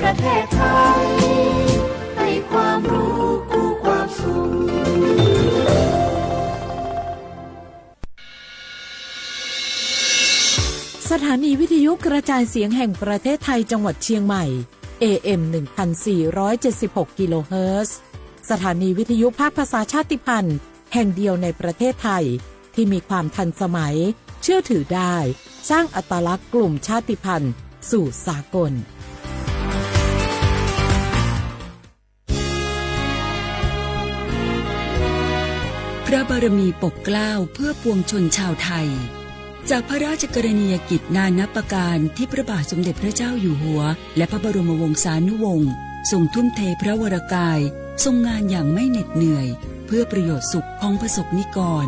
ประเทศไทย ให้ความรู้คู่ความสุข สถานีวิทยุกระจายเสียงแห่งประเทศไทยจังหวัดเชียงใหม่ เอ เอ็ม หนึ่งพันสี่ร้อยเจ็ดสิบหก กิโลเฮิรตซ์ สถานีวิทยุภาคภาษาชาติพันธุ์แห่งเดียวในประเทศไทย ที่มีความทันสมัย เชื่อถือได้ สร้างอัตลักษณ์กลุ่มชาติพันธุ์สู่สากล พระบารมีปกเกล้าเพื่อปวงชนชาวไทย จากพระราชกรณียกิจนานับประการที่พระบาทสมเด็จพระเจ้าอยู่หัว และพระบรมวงศานุวงศ์ทรงทุ่มเทพระวรกาย ทรงงานอย่างไม่เหน็ดเหนื่อย เพื่อประโยชน์สุขของประสบนิกร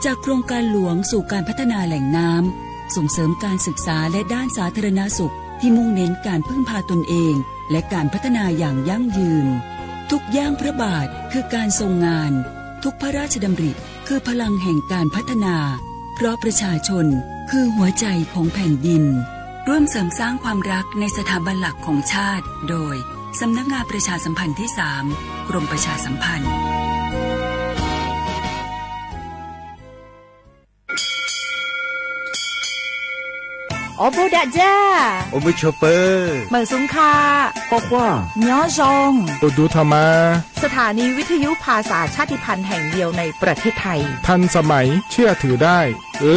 จากโครงการหลวงสู่การพัฒนาแหล่งน้ำ ส่งเสริมการศึกษาและด้านสาธารณสุขที่มุ่งเน้นการพึ่งพาตนเอง และการพัฒนาอย่างยั่งยืน ทุกย่างพระบาทคือการทรงงาน ทุกพระราชดำริคือพลังแห่งการพัฒนา เพราะประชาชนคือหัวใจของแผ่นดิน ร่วมเสริมสร้างความรักในสถาบันหลักของชาติ โดย สำนักงานประชาสัมพันธ์ที่สาม กรมประชาสัมพันธ์ အိၣ်ဘူးဒးကၠၢ် အိၣ်ဘူးဆိးပၢၤ မုၢ်ဆူၣ်ခါ ကွၢ်ကွၢ် ညီယီၣ် အိၣ်ဒူထီၣ်မး สถานีวิทยุภาษาชาติพันธุ์แห่งเดียวในประเทศไทย ทันสมัย เชื่อถือได้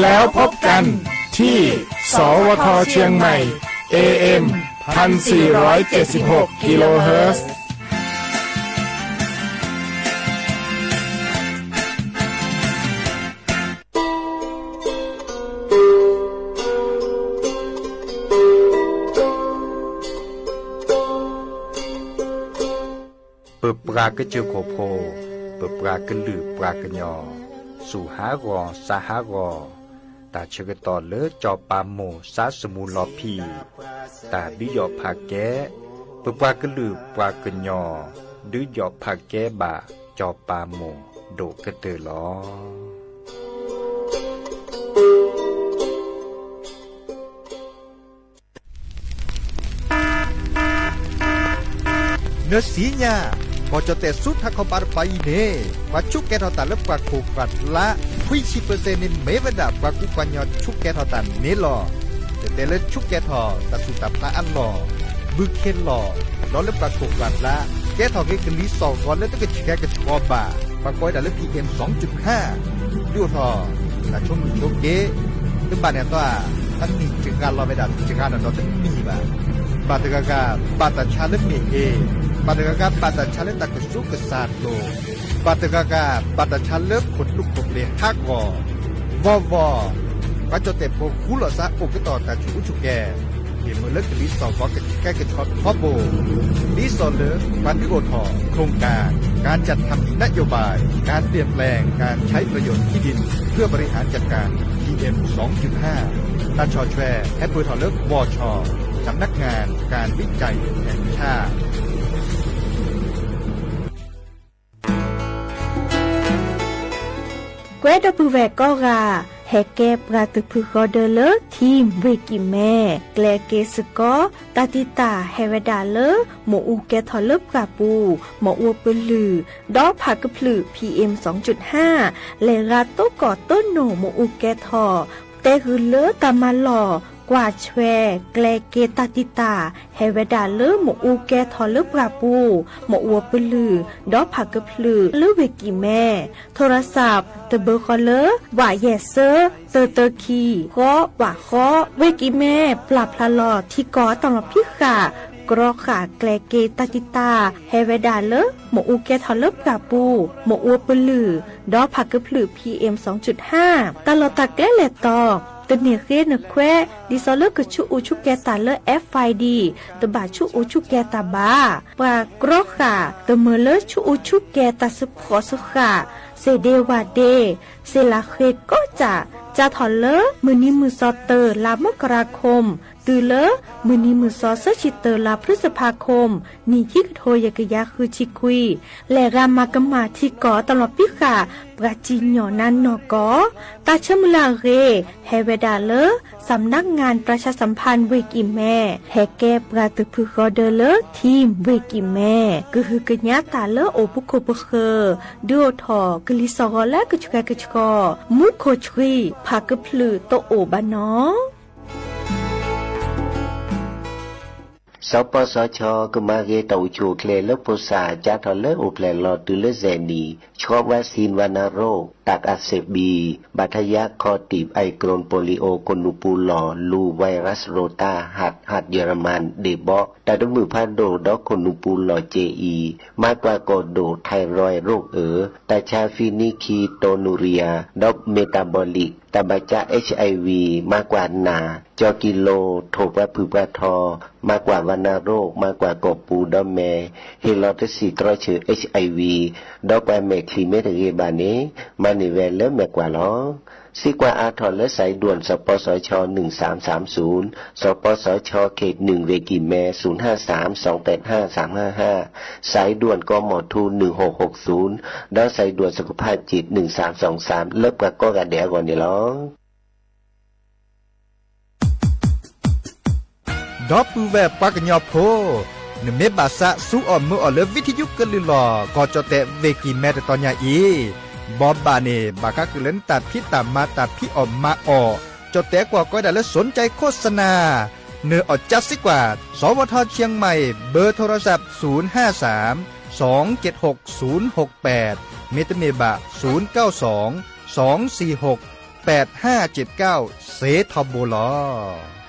แล้วพบกันที่ สวท เชียงใหม่ เอ เอ็ม พันสี่ร้อยเจ็ดสิบหก กิโลเฮิรตซ์ ပပှၤကစၢၢ်ခိၣ်ဖိ, ပပှၤကလုာ်ပှၤကညီ, စူၢ်ဟးဂီၤ စါဟးဂီၤ, တၢ်ဆၢကတီၢ်လၢစီၤပၤမိၢ်စါစမူလီၤဖံး, တၢ်ဒုးယီၣ်ဖးကဲ, ပပှၤကလုာ်ပှၤကညီ ဒုးယီၣ်ဖးကဲဘၣ်စီၤပၤမိၢ်ဒိၣ်ကတၢၢ်လီၤ. နသ့ၣ်ညါ, ကီၢ်ကၠီၣ်တဲၣ်ဆူထးခီပၤတပၤအံၤန့ၣ် ပှၤဆူးကဲထီၣ်တၢ်လၢပှၤခိၣ်ပှၤလါ ခွံဆံပၢၣ်စဲၣ်န့ၣ် မ့ၢ်ဝဲဒၣ်ပှၤကူပှၤကညီဆူးကဲထီၣ်တၢ်န့ၣ်လီၤ. တဲတဲလၢဆူးကဲထီၣ်တၢ်သူၣ်တၢ်ဖျးအလီၢ်, ဘုခ့လီၢ်, ဒီးလၢပှၤခိၣ်ပှၤလါ ကဲထီၣ်က့ၤကလံၤစီၣ်ဂီၤလၢတကဆှဲကဆှီဘၣ်, ပှၤကိးဝဲဒၣ်လၢ PM စီၤကၠူၣ်ဟါ, ဒုးအိၣ်ထီၣ် တၢ်ဆိမိၣ်ဆိက့, တဘၣ်န့ၣ်အသီဧါ, အနံၣ်တဂၤလီၤဝဲဒၣ်တဂၤဒီးတမံၤဘၣ်. ဘၣ်တဂၤဂၤ ဘၣ်တၢ်ဆါလၢမ့ၢ်အ့, ဘၣ်တဂၤဂၤ ဘၣ်တၢ်ဆါလၢတၢ်ကဆူးကစၢ်ဒိၣ်, ဘၣ်တဂၤဂၤ ဘၣ်တၢ်ဆါလၢခိၣ်သူခိၣ်ပျ့ၤဟးဂီၤ, ဘီဘီ, ပှၤကၠီၣ်တဲၣ်ဖိဃူလိာ်သးအိၣ်ကတီၢ်တၢ်ဆူးအူဆူၣ်ကဲ မ့ၢ်မုာ်လၢကလံၤစီၣ်ဂီၤကဆှဲကဆှီထီဘိ, ဒ်သိးလၢပှၤဒုးအိၣ်ထီၣ် โครงการ การจัดทำที่นโยบาย การเปลี่ยนแปลงการใช้ประโยชน์ที่ดินเพื่อบริหารจัดการ PM စီၤကၠူၣ်ဟါ, တၢ်ဆီၣ်ထွဲဟဲပၢၢ်ထီၣ်လၢ บช สำนักงานการวิจัยแห่งชาติ ကွဲးဒီပုၢ်ဝဲၢ်ကိးဂၤ, ဟဲကဲပှၤတဖုဃီဒၢလၢ Team ဝ့ၢ်ကံၣ်မဲ, ကျဲက့ၤစ့ၢ်ကီး တၢ်တံာ်တာ်ဟဲဝဲဒၣ်လၢ မ့ၣ်အူကဲထီၣ်လၢပှၢ်ပူၤ, မ့ၣ်အူပလုၢ်, ဒီးဖးကဖျၢၣ် PM စီၤကၠူၣ်ဟါ, လဲၤရၤတိၢ်ကီၢ်တိၢ်နိၣ်မ့ၣ်အူကဲထီၣ်, တဲဂုာ်လၢတၢ်မၤလီၢ် ကွၢ်ဆွဲ ကျဲက့ၤတၢ်တံာ်တာ် ဟဲဝဲဒၣ်လၢမ့ၣ်အူကဲထီၣ်လၢပှၢ်ပူၤ, မ့ၣ်အူပလုၢ်, ဒီးဖးကဖျၢၣ်လၢဝ့ၢ်ကံၣ်မဲ, ထိရစး တဘၢဃီလၢ ဝးယဲၢ်ဆၢ သၢသၢခံ ဃီ ဝးဃီ, ဝ့ၢ်ကံၣ်မဲ ပျၢ်ဖျါလီၤထံကီၢ်အတၢ်လီၢ်ဖံးဃာ်, ကြီဃာ်ကျဲက့ၤတၢ်တံာ်တာ် ဟဲဝဲဒၣ်လၢ မ့ၣ်အူကဲထီၣ်လၢပှၢ်ပူၤ, မ့ၣ်အူပလုၢ်, ဒီးဖးကဖျၢၣ် PM စီၤကၠူၣ်ဟါ, တၢ်လီၢ်တၢ်ကျဲလဲၤတီၤ တန့ၢ်ဃ့နခွဲး ဒ်သိးလၢကဆူးအူဆူးကဲတၢ်လၢ FID တဘၣ်ဆူးအူဆူးကဲတၢ်ဘၣ်. ပှၤကြီဃာ် တမၢလၢဆူးအူဆူးကဲတၢ်စ့ၢ်ကီးစ့ၢ်ကီး, စ့ၢ်ဒ့ဝၣ်ဒ့, စ့ၢ်လၢဃ့ကိးကၠၢ်, ကၢ်ထီၣ်လၢမုၢ်နံၤမုၢ်သီတၢ် လါမကရၤခိၣ် တုၤလၢမုၢ်နံၤမုၢ်သီ သၢဆံတၢ လါဖျုစဖါခိၣ် နံၣ်ခံကထိယဲၢ်ကယၤဃုဆံခွံ, လဲၤဂၤမၤကမၣ်ထံကီၢ် တၢ်လီၤပံဃာ် ပှၤစံၣ်ညီၣ်နါနီၢ်ကီၢ်, တၢ်ဆၢမုၢ်လၢ်အဂ့ၢ် ဟဲဝဲဒၣ်လၢ စံၣ်နါငၣ်ပြၣ်ဆၣ်စၣ်ဖၣ် ဝ့ၢ်ကံၣ်မဲ, ဟဲကဲပှၤသုးဖုဃီဒၢလၢ ထံဝ့ၢ်ကံၣ်မဲ, ကဟုကညးတၢ်လၢအိၣ်ပခိၣ်ပဃၢၤ, ဒုးအိၣ်ထီၣ်ကလံၤစှီၤဂီၤလၢကဆှဲကဆှီ, မူခိၣ်ဆှံ ဖးကဖျုးတအိၣ်ဘၣ်နီၤ. စီၤပီစီၤခၠီ ကမၤဂ့ၤတၢ်အိၣ်ဆူၣ်အိၣ်ချ့လၢဖိသၣ် ကၢ်ထီၣ်လၢအိၣ်ဖျဲၣ်လီၤတုၤလၢယဲၢ်နံၣ် ဆှီဝါစံ ဝဏ္ဏโรค တၢ်ကးစဲးဘံၣ် ဘၣ်ထယါခီတံၢ် ไอโครน โปลิโอ ခိၣ်နူာ်ပူၤလီၢ် လူ ไวรัสโรตา หัด หัดเยอรมัน ဒ့ၣ်ဘီ တၢ်တမုာ်ဖးဒိၣ် ဒီးခိၣ်နူာ်ပူၤလီၢ် เจอี မၤကွၢ်ကီၢ်ဒိၣ် ไทรอยด์โรค အၢ တၢ်ဆါ ဖံနံခံ โทนูเรีย ဒီး เมตาบอลิก တၢ်ဘၣ်ကၢ เอชไอวี မၤကွၢ်နၢ် ကၠီၤကံလိၤ ထိၣ်ပှၤဖုၣ်ပှၤထီ, မၤကွၢ် วัณโรค မၤကွၢ်ကီၢ်ပူၤဒီးမဲာ်, ဟ့ၣ်လီၤတဆံးတြီဆၢ เอชไอวี ဒီးကွၢ်မဲာ်ချံ မ့ၢ်တဂ့ၤဘၣ်န့ၣ် မၤန့ၢ်ဝဲလၢမဲာ်ကွၢ်လီၤ. စံးကွၢ်အါထီၣ်လၢ สายด่วน စီၤပီစီၤခၠီ หนึ่งสามสามศูนย์, စီၤပီစီၤခၠီ เขตหนึ่ง ဝ့ၢ်ကံၣ်မဲ ศูนย์ห้าสาม สองแปดห้า สามห้าห้า, สายด่วน กมธ หนึ่งหกหกศูนย์ ဒီး สายด่วนสุขภาพจิต หนึ่งสามสองสาม လၢပှၤကိးဂၤဒဲးအဂီၢ်န့ၣ်လီၤ. ဒီပုၢ်ဝဲၢ်ပှၤကညီဖိ, နမ့ၢ်ဘၣ်သးစူအီၣ်မုာ်အီၣ်လၢ ဝံထယုကလုၢ်လီၢ် ကီၢ်ကၠီၣ်တဲၣ် ဝ့ၢ်ကံၣ်မဲ တတီၤညါအံၤ, ဘီဘၣ်န့ၣ် ဘၣ်ဃးဃုာ်လၢနတၢ်ဖံးတၢ်မၤ တၢ်ဖံးအီၣ်မၤအီၣ်, ကၠီၣ်တဲၣ်ကွၢ်ကီဒၣ်လၢ สนใจโฆษณา, နအီၣ်ကၠါစံးကွၢ် สวท เชียงใหม่ เบอร์โทรศัพท์ ศูนย์ห้าสาม สองเจ็ดหก ศูนย์หกแปด မ့တမ့ၢ်ဘၣ် ศูนย์เก้าสอง สองสี่หก แปดห้าเจ็ดเก้า စ့ထီဘိလီၤ.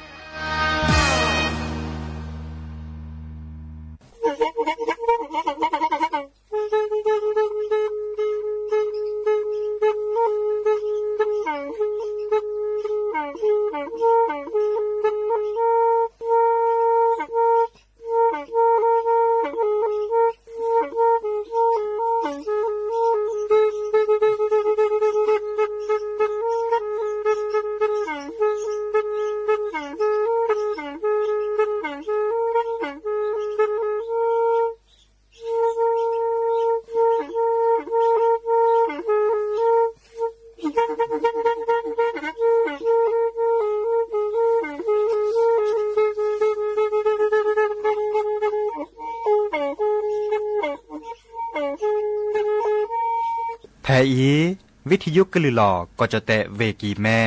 ဖဲအံၤ ဝံထယုကလုၢ်လီၢ် ကီၢ်ကၠီၣ်တဲၣ် ဝ့ၢ်ကံၢ်မဲ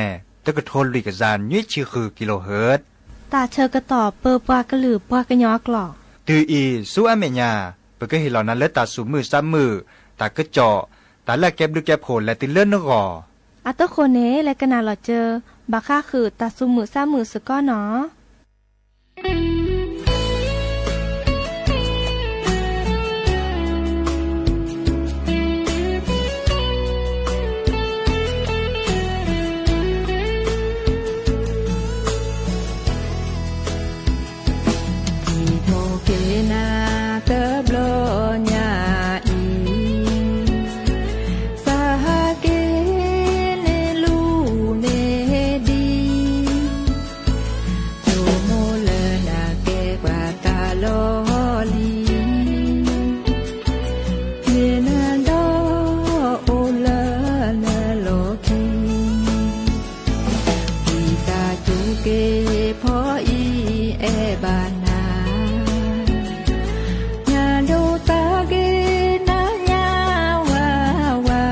တကထိလွံၢ်ကယၤနွံဆံဃု kilohertz တၢ်ဆၢကတီၢ်ပၢပှၤကလုာ်ပှၤကညီအကျိာ်. တုၤအံၤဆူအမဲာ်ညါ ပကဟ့ၣ်လီၤနၤလၢတၢ်သူၣ်မုာ်သးမုာ်, တၢ်ကစီၣ်, တၢ်လၢအကဲဘျုးကဲဖှိၣ်လဲၤတုၤလၢနဂီၢ်. အတဃိန့ၣ် လဲၤကနၣ်လီၤစၢၤ ဘၣ်ဃးဃုာ်တၢ်သူၣ်မုာ်သးမုာ်စ့ၢ်ကီးနီၤ. ဒ်သိးက့ၤနၤတဘျီညါအံၤ, သးဟးက့ၤန့ၣ်လူၤန့ၣ်ဒံး, ဆိကမိၣ်လၢနကဲပှၤတၢ်လီၢ်လံၤ, မ့ၢ်နဒီးအိၣ်လၢနလီၢ်ခံ ဒ်သးစူၤက့ၤဖီအံၤအဲၣ်ဘၣ်နၤ, ညါဒိးသးက့ၤနၤညါဝါဝါ,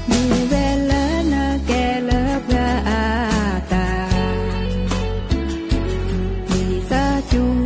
မ့ၢ်ဝဲလၢနကဲလၢပှၤအတၢ်, ဒ်သးစူၤ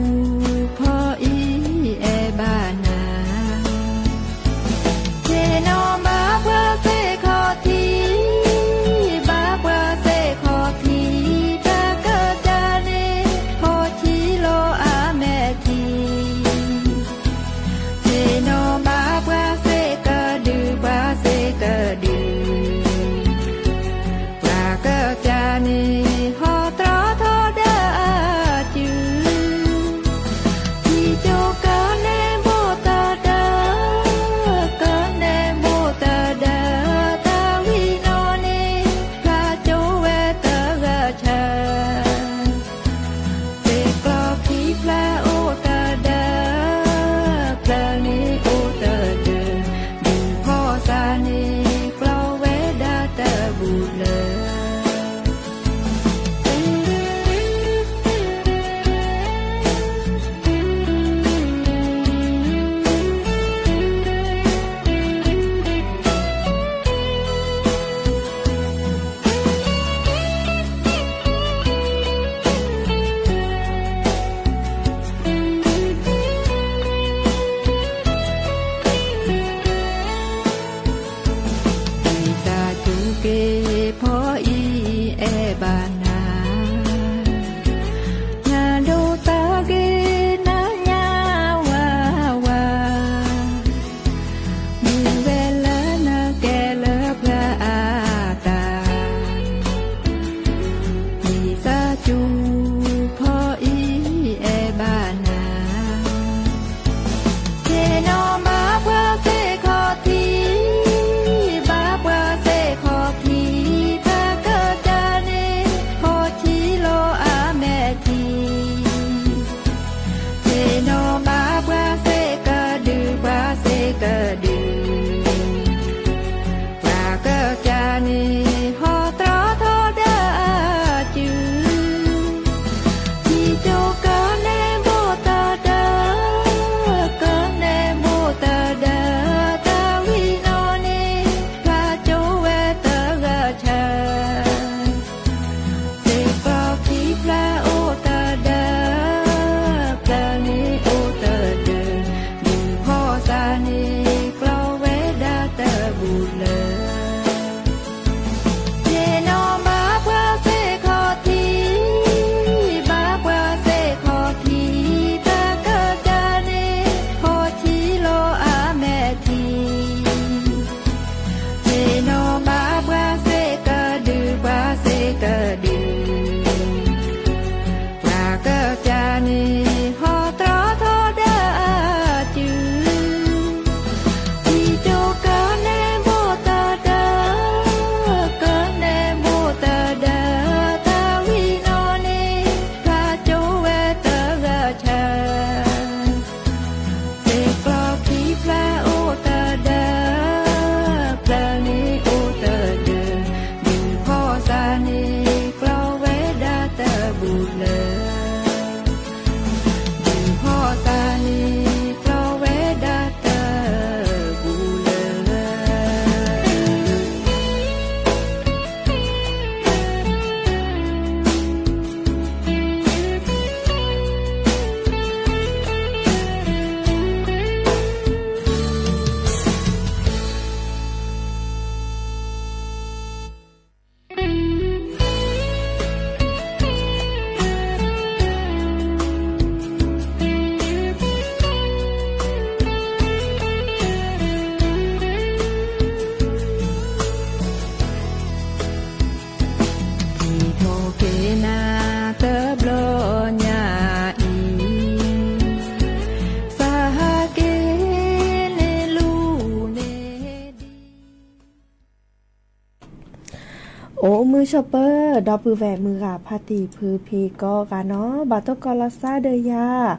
မုၢ်ဆၢပၢၢ် ဒီပုၢ်ဝဲၢ်မုၢ်ဂၤဖါတံၢ်ဖုဖံကိးဂၤနီၤ, ဘၣ်တိၢ်ကီးလီၤသးဒီးယၤ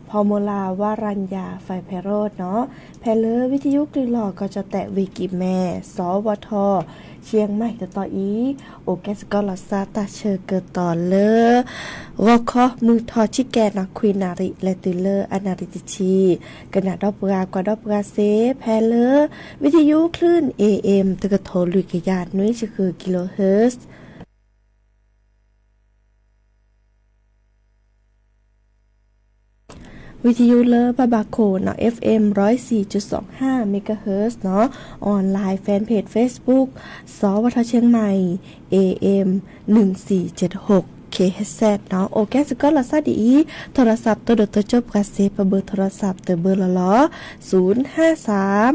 ဖီမူလၢ် ဝါရံယၤ ဖဲဖဲရိးနီၤ, ဖဲလၢဝံသယုကလုၢ်လီၢ် ကီၢ်ကၠီၣ်တဲၣ် ဝ့ၢ်ကံၣ်မဲ စီၤဝီထီၣ် ရှ့ၣ်မၢၣ်တတီၤအံၤ, အိၣ်ကဲစ့ၢ်ကီးလီၤသးတၢ်ဆၢကတီၢ်လၢ ဂီၤခီမုၢ်ထီၣ်ဆံကဲးနီၤ ခွံနၣ်ရံၣ် လဲၤတုၤလၢအနၣ်ရံၣ်တဆံ, ကနၣ်ဒီးပှၤ ကွၢ်ဒီးပှၤစ့ၢ် ဖဲလၢ ဝံသယုကလုၢ် A M တကထိလွံၢ်ကယၤနွံဆံဃု kilohertz ဝံသယုလၢဘၣ်ဘၣ်ခိၣ်နီၤ F M ร้อยสี่จุดสองห้าเมกะเฮิรตซ์နီၤ, online fan page Facebook စီၤဝီထီၣ်ရှ့ၣ်မၢၣ် A M หนึ่งสี่เจ็ดหก K H Z နီၤ, အိၣ်ကဲစ့ၢ်ကီးလီၤသးဒ်အံၤ, ထီၣ်ရၢၣ်သးပတီၢ်ဒိၣ်တိစၢၤပှၤစ့ၢ် ပဘၢၣ်ထီၣ်ရၢၣ်သးပတီၢ်တဘၢလီၤလီၤ, ศูนย์ห้าสาม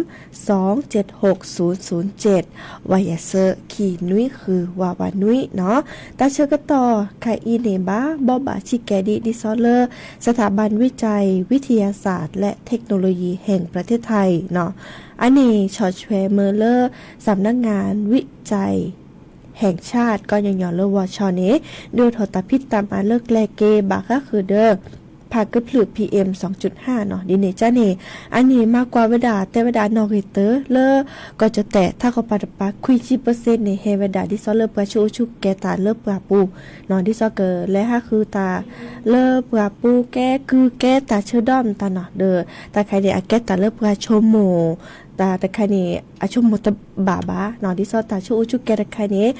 สองเจ็ดหกศูนย์ศูนย์เจ็ด ဝါယၤစၢၤ ခံနွံဃု ဝးဝးနွံနီၤ, တၢ်ဆၢကတီၢ်ခါအံၤန့ၣ် ဘၣ်ဘီၣ်ဘၣ်ဆံကဲးဒံး ဒ်သိးလၢ สถาบันวิจัยวิทยาศาสตร์และเทคโนโลยีแห่งประเทศไทยနီၤ, အန့ၣ်ဆီၣ်ထွဲမ့ၢ်လၢ สำนักงานวิจัยแห่งชาติ ကီညီညီလၢ ဝီၢ်ဆီၣ်န့ၣ် ဒုးအိၣ်ထီၣ်တၢ်ဖံးတၢ်မၤလၢကျဲက့ၤ ဘၣ်ဃးဃုာ်ဒီး ဖးကဖျုး P M စူၣ်ဟၣ်နီၤ, ဒ်န့ၣ်ကန့ၣ် အန့ၣ်မၤကွၢ်ဝဲဒၣ် တဲဝဲဒၣ်နီၣ်ဂံၢ်တၢလၢ ကီၢ်ကၠီၣ်တဲၣ် ထးကီၢ်ပၤတပၤ ခွံဆံပၢၢ်စ့ၣ်န့ၣ် ဟဲဝဲဒၣ်ဒ်သိးလၢပှၤဆူၣ်အိၣ်ဆူၣ်ကဲၤတၢ်လၢပှၢ်ပူၤနီၤ, ဒ်သိးကလဲၤဟးဃုတၢ် လၢပှၢ်ပူၤ ကဲကုၢ်ကဲတၢ်ဆၢဒီးမတၤနီၤ, ဒီးတၢ်ခါန့ၣ် အကဲတၢ်လၢပှၤဆိကမိၣ် တၢ်တခါန့ၣ် အဆိကမိၣ်တဘၣ်ဘၣ်နီၤ, ဒ်သိးတၢ်ဆူၣ်အိၣ်ဆူၣ်ကဲၤတခါန့ၣ်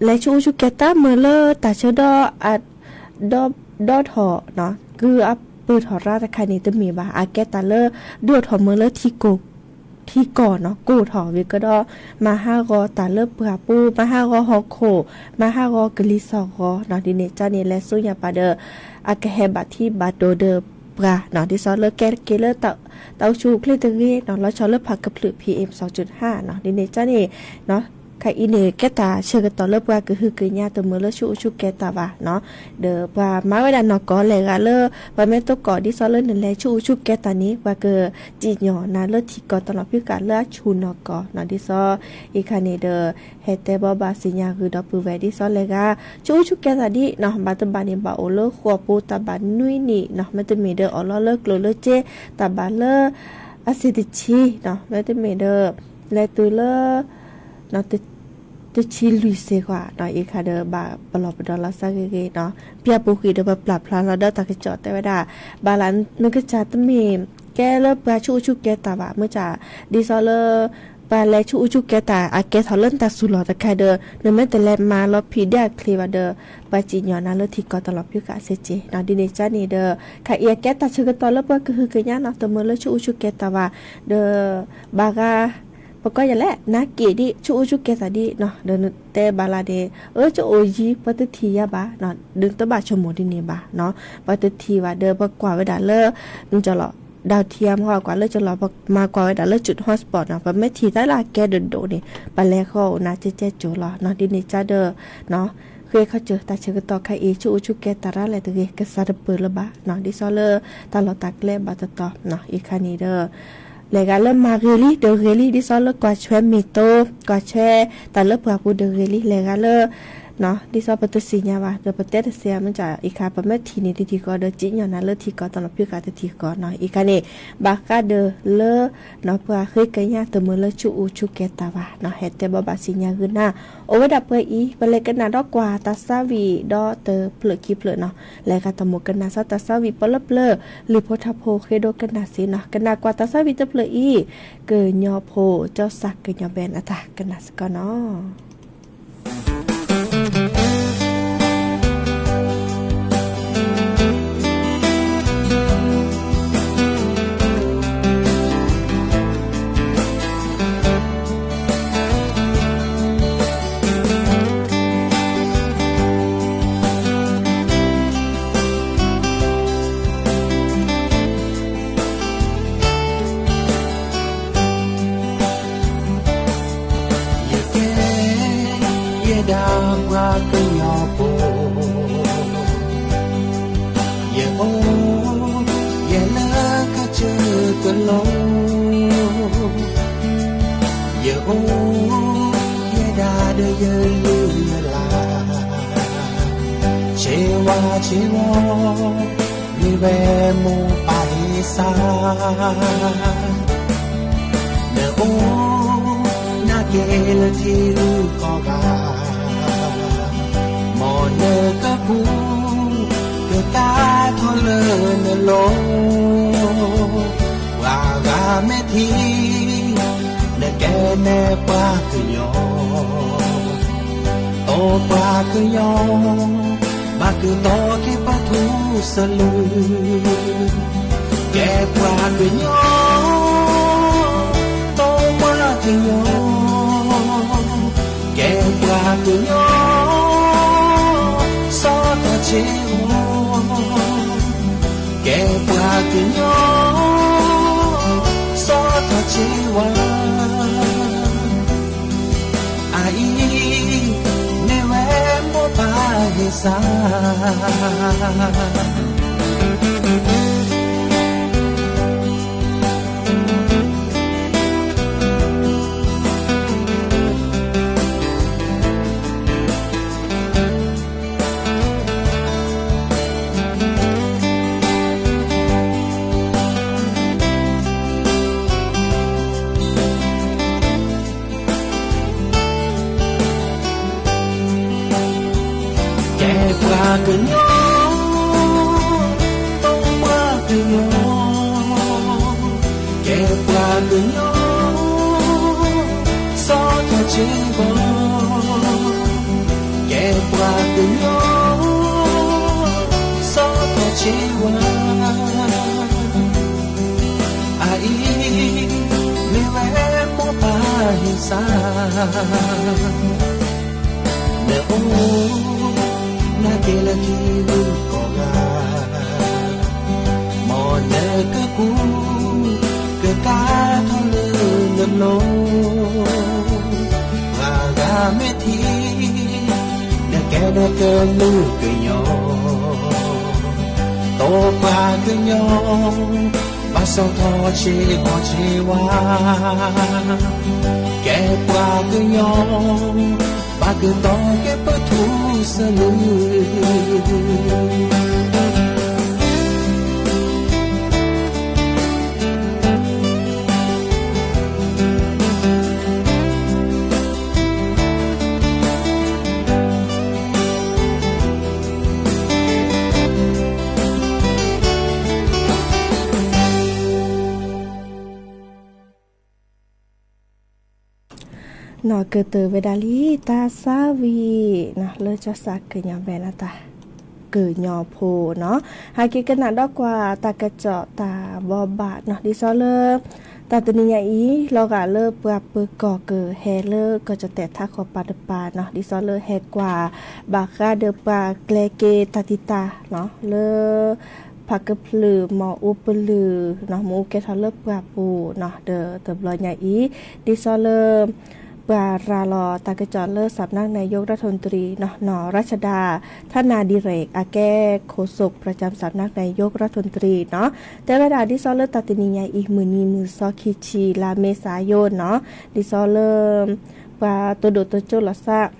လဲၤဆူၣ်အိၣ်ဆူၣ်ကဲၤတၢ်မ့ၢ်လၢတၢ်ဆၢဒီး ဒီထီၣ်နီၤ, ကုၢ်အပၢၢ်ထီၣ်ရၢတခါန့ၣ်တမ့ၢ်ဘၣ်, အကဲတၢ်လၢ ဒုးအိၣ်ထီၣ်မ့ၢ်လၢထံကီၢ် ထံကီၢ်နီၤ, ကိၢ်ထီၣ်ဝံၤကဒီး မၤဟးဂီၤတၢ်လၢပှၢ်ပူၤ, မၤဟးဂီၤဟီၣ်ခိၣ်, မၤဟးဂီၤကလံၤစိးဂီၤနီၤ, ဒ်န့ၣ်ကန့ၣ် လဲၤဆူညါပၤဒီး အကဟဲဘၣ်ထံဘၣ်ဒိၣ်ဒီးပှၤနီၤ, ဒ်သိးလၢကဲတက့ၢ်လၢ တၢ်အိၣ်ဆူၣ်အိၣ်ချ့တဂ့ၤနီၤ, လီၤဆီလၢဖးကဖျုး P M စူၣ်ဟၣ်နီၤ, ဒ်န့ၣ်ကန့ၣ် ခါအံၤန့ၣ် ကဲတၢ်ဆၢကတီၢ်လၢပှၤကဟုကညးတမုာ်လၢဆူၣ်အိၣ်ဆူၣ်ကဲၤတၢ်ဘၣ်နီၤ, ဒီးပှၤမၤဝဲဒၣ်နီၢ်ကီၢ် လဲၤဂၤလၢ ပှၤမ့ၢ်သကိး ဒ်သိးလၢနလဲၤဆူၣ်အိၣ်ဆူၣ်ကဲၤတၢ်န့ၣ် ပှၤကစံၣ်ညီၣ်နၤလၢထံကီၢ်တလီၤဖုဃာ်လၢအဆူၣ်နီၢ်ကီၢ်နီၤ, ဒ်သိး အံၤခါန့ၣ်ဒီး ဟဲတဲဘီဘၣ်စံၣ်ညါဂုာ်ဒီပုၢ်ဝဲၢ် ဒ်သိးလဲၤဂၤ ဆူၣ်အိၣ်ဆူၣ်ကဲၤတၢ်ဒံးနီၤ, ဘၣ်တဘၣ်န့ၣ် ဘၣ်အိၣ်လၢဃိာ်ပူၤတၢ်ဘၣ်နွံနံၣ်နီၤ, မ့တမ့ၢ်ဒီးအီၣ်လီၤလၢကျိၣ်လၢစ့ တၢ်ဘၣ်လၢ အဆံးတဆံနီၤ, မ့တမ့ၢ်ဒီး လဲၤတုၤလၢ တဆံလွံၢ်စ့ၢ်ကီးနီၤ, အံၤခါဒီးဘၣ်ပလီၢ်ပဒီလီၤသးဂ့ၤဂ့ၤနီၤ, ပျၢ်ပူၤဃံးဒီးပပျၢ်ဖျါလီၤဒီးတၢ်ကစီၣ်တဲဝဲဒၣ်, ဘၣ်လၢနကစၢ်တမ့ၢ်ကဲလၢပှၤဆူၣ်အိၣ်ဆူၣ်ကဲၤတၢ်ဘၣ်, မ့ၢ်စ့ၢ် ဒ်သိးလၢ ပှၤလဲၤဆူၣ်အိၣ်ဆူၣ်ကဲၤတၢ် အကဲထီၣ်လၢနတၢ်စူၤလီၢ်တခါဒီး နမ့ၢ်တလဲၤမၤလီၤဖံးဒ်အချ့ဘၣ်ဒီး ပှၤစံၣ်ညီၣ်နၤလၢထံကီၢ်တလီၤဖုဃာ်စ့ၢ်ကီးနီၤ, ဒ်န့ၣ်ကန့ၣ်ဒီး ခါအံၤအကဲတၢ်ဆၢကတီၢ်လၢပှၤကဟုကညးနီၤ, တမုာ်လၢဆူၣ်အိၣ်ဆူၣ်ကဲၤတၢ်ဘၣ်, ဒီး ဘၣ်ဂၤ ပကိးယၤလဲၣ် နက့ၤဒံး ဆူၣ်အိၣ်ဆူၣ်ကဲၤတၢ်ဒံးနီၤ, ဒီးနတဲဘၣ်လၢန့ၣ် အၢ ကအိၣ်ယံၤ ပှၤတထံၣ်ယၤဘၣ်နီၤ, ဒုးတဘၣ်ဆိကမိၣ်ဒ်န့ၣ်ဘၣ်နီၤ, ပှၤတထံၣ်ဘၣ်ဒီး ပှၤကွၢ်ဝဲဒၣ်လၢ ကၠီလီၤ ဒၣ်ထံအမ့ၢ်ကွၢ်လၢကၠီလီၤ ပမၤကွၢ်ဝဲဒၣ်လၢ จุด hotspot နီၤ, ပမ့ၢ်ထံၣ်တၢ်လၢအကဲဒိၣ်ဒိၣ်န့ၣ် ပလဲၤဃီအိၣ်နၤကဲကဲကၠိလီၤနီၤ, ဒ်န့ၣ်ကဒီး ဃ့ခီစၢၤတၢ်ဆၢကတီၢ်ခါအံၤ ဆူၣ်အိၣ်ဆူၣ်ကဲၤတၢ်ရၣ်လဲၣ်တဂ့ၤ ကစၢ်တပၢၢ်လၢၤဘၣ်နီၤ, ဒ်သိးလၢတၢ်လီၢ်တၢ်ကျဲဘၣ်တတီၤနီၤ, အံၤခါန့ၣ်ဒီး လဲၤဂၤလၢမၤဂ့ၤလံ ဒီးဂ့ၤလံ, ဒ်သိးလၢကွၢ်ဆွဲမ့ၢ်တိ ကွၢ်ဆွဲတၢ်လၢပှၢ်ပူၤဒီးဂ့ၤလံ, လဲၤဂၤလၢ ဒ်သိးပတသ့ၣ်ညါဘၣ် ဒီးပတဲတသ့မ့ၢ်စ့ၢ် အံၤခါ ပမ့ၢ်ထံၣ်န့ၢ်တထံၣ်ဃီဒီး စံၣ်ညီၣ်နၤလၢထံကီၢ်တလီၤဖုဃာ်တထံၣ်ဃီနီၤ, အံၤခါန့ၣ် ဘၣ်ဃးဒီးလၢ ပှၤဃ့ကညးတမုာ်လၢဆူၣ်အိၣ်ဆူၣ်ကဲၤတၢ်ဘၣ်နီၤ, ဟဲတဲဘီဘၣ်စံၣ်ညါဂုာ်နၤ, အိၣ်ဝဲဒၣ်ပှဲၤအံၤ ပလဲၤကနၣ်ဒီးကွၢ်တၢ်သးဝံၣ်ဒီးတဖျၢၣ်ခံဖျၢၣ်နီၤ, လဲၤဂၤတမုာ်ကနၣ်စ့ၢ်တၢ်သးဝံၣ်ပလၢပျၢၤ လံာ်ဖိထါဖိဃ့ဒိကနၣ်စ့ၢ်နီၤ, ကနၣ်ကွၢ်တၢ်သးဝံၣ်တဖျၢၣ်အံၤ ကညီဖိကၠီစၢ်ကညီဘဲနတၢ်ကနၣ်စ့ၢ်ကီးနီၤ. ယကဲ ယဲဒၣ်ပှၤကညီဖိ, ယအိၣ် ယဲလၢကစၢၢ်ကလိ, ယအိၣ် ယဲဒၣ်ဒီး ယလုၢ်ယလၢ်, ဆ့ဝါဆ့ဝီ, မ့ၢ်ဝဲမိၢ်ပၢ်ဟ့ၣ်စၢ်, နအိၣ်နၢ်က့ၤလၢထံရူၢ်ကီၢ်ဂၤ, မ်နကကူး ကကါထီၣ်လၢနလိၤ, ပှၤဂၤမ့ၢ်ထံၣ် နကဲနဲၣ်ပှၤကညီ, တီပှၤကညီ, ဘၣ်ကတီၤက့ၤပထူစလု, ကဲပှၤကညီ, တီပှၤကညီ ကဲပှၤကညီ, စီၤထီၣ်ဆ့ဝါ, ကဲပှၤကညီ, စီၤထီၣ်ဆ့ဝါ, အအံၤ မ့ၢ်ဝဲမိၢ်ပၢ်ဟ့ၣ်စၢ် ကဲပှၤကညီ, တီပှၤကညီ, ကဲပှၤကညီ, စီၤထီၣ်ဆ့ဝါ, ကဲပှၤကညီ, စီၤထီၣ်ဆ့ဝါ, အအံၤ မ့ၢ်ဝဲမိၢ်ပၢ်ဟ့ၣ်စၢ် နအိၣ်နၢ်က့ၤလၢထံရူၢ်ကီၢ်ဂၤ, မ်နကကူး ကကါထီၣ်လၢနလိၤ, ပှၤဂၤမ့ၢ်ထံၣ် နကဲဒီးကလုာ်ကညီ, တီပှၤကညီ ဘၣ်စီၤထီၣ်ဆ့ဝါဆ့ဝါ, ကဲပှၤကညီ ဘၣ်ကတီၤက့ၤပထူစလု နီၢ်ကတၢၢ်ဝဲဒၣ်လံ တၢ်ဆါဝံၤ လၢကၠီစၢ်ကညီဘဲနတၢ် ကညီဖိနီၤ, ဟဲက့ၤကနၣ်ဒီးကွၢ်တၢ်ကစီၣ်တၢ်ဘိးဘၣ်နီၤ, ဒ်သိးလၢ တၢ်တနံၤညါအံၤ လီၤဂာ်လၢပှၤပၢၤကီၢ်ကဟဲလၢကီၢ်ကၠီၣ်တဲၣ်ထးခီပၤတပၤနီၤ, ဒ်သိးလၢဟဲကွၢ် ဘၣ်ဃးဒီးပှၤကျဲက့ၤတၢ်တံာ်တာ်နီၤ လၢ ဖးကဖျၢၣ် မီၣ်အူပလုၢ်နီၤ, မီၣ်အူကဲထီၣ်လၢပှၢ်ပူၤနီၤ, ဒီးတဘျီညါအံၤ ဒ်သိးလၢ ပှၤရၤလီၤတၢ်ကစီၣ်လၢ สำนักนายกรัฐมนตรีနီၤ, နီၢ်ရၢၡဒၢ ธนาดิเรก အကဲ โฆษกประจำสำนักนายกรัฐมนตรีနီၤ, တဲဝဲဒၣ်ဒ်သိးလၢတၢ်တနံၤညါအံၤ မုၢ်နံၤမုၢ်သီခံဆံ လါမ့ၤ စးယိနီၤ, ဒ်သိးလၢ ပှၤတိၢ်ဒိၣ်တိၢ်ကၠိလီၤသး လၢ